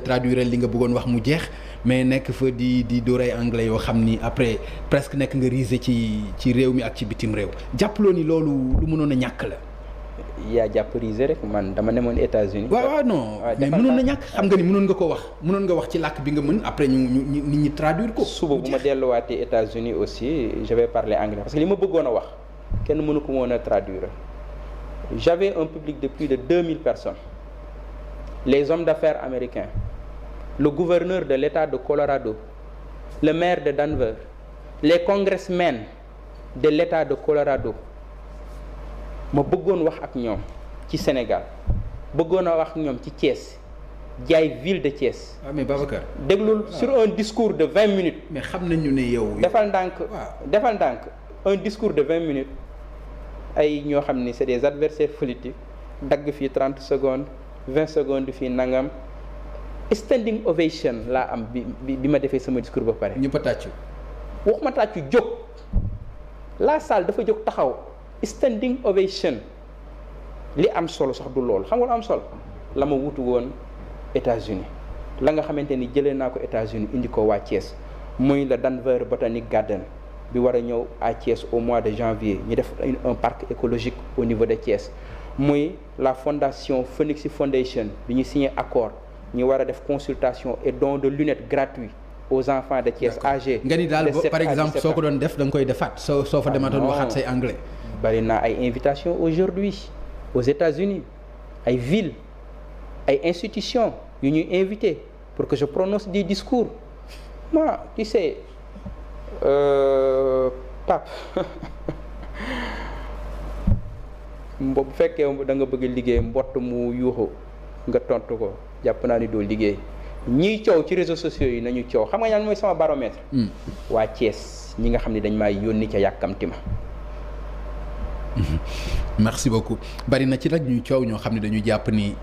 traduire li nga bëggoon wax mu jeex mais nekk fa di dóoray anglais yoo xam ni après presque nekk nga risé ci réew mi ak ci bitim réew jàppaloo ni loolu lu mënoon a ñàkk la. yaa jàpp risé rek man dama demoon États-Unis. waaw non mais mënoon na ñàkk xam nga ni mënoon nga ko wax mënoon nga wax ci làkk bi nga mën après ñu nit ñi traduire ko. suba bu ma delluwaatee États-Unis aussi je vais parler anglais parce que li ma bëggoon a wax kenn mënu ko woon a traduire. J'avais un public de plus de 2000 personnes. Les hommes d'affaires américains, le gouverneur de l'État de Colorado, le maire de Denver, les congressmen de l'État de Colorado. ma bëggoon wax ak ñoom ci Sénégal bëggoon a wax ak ñoom ci Thiès jaay ville de Thiès. ah mais Babacar. déglul sur un discours de 20 minutes. mais xam nañu ne yow. defal ndànk un discours de 20 minutes ay ñoo xam ni c'est des adversaires politiques dagg fii 30 secondes 20 secondes fii nangam standing ovation laa am bi ma defee sama discours ba pare. ñëpp a tàccu. waxuma tàccu jóg la salle dafa jóg taxaw. standing ovation li am solo sax du loolu xam nga lu am solo la ma wutu woon États-Unis la nga xamante ni jëlee naa ko États-Unis indi ko waa Thiès muy le Denver Botanic Garden bi war a ñëw à Thiès au mois de janvier ñu def un parc écologique au niveau de Thiès muy la fondation Phoenix Foundation bi ñu signé accord ñu war a def consultation et don de lunettes gratuits aux enfants de Thiès âgés. nga ni daal par exemple soo ko doon def da nga koy defaat soo fa dematoon waxaat say anglais. bari naa ay invitations aujourd'hui aux États-Unis ay villes ay institutions yu ñuy invité pour que je prononce des discours moi tu sais Pape bu fekkee da nga bëgg liggéey mbott mu yuuxu nga tontu ko jàpp naa ni doo liggéey ñiy coow ci réseaux sociaux yi nañu coow xam nga ñaan mooy sama baromètre. waa Thiès ñi nga xam ne dañ maa yónni ca yàkkamti ma. Merci beaucoup bari na ci nag ñuy coow ñoo xam ne dañu jàpp ni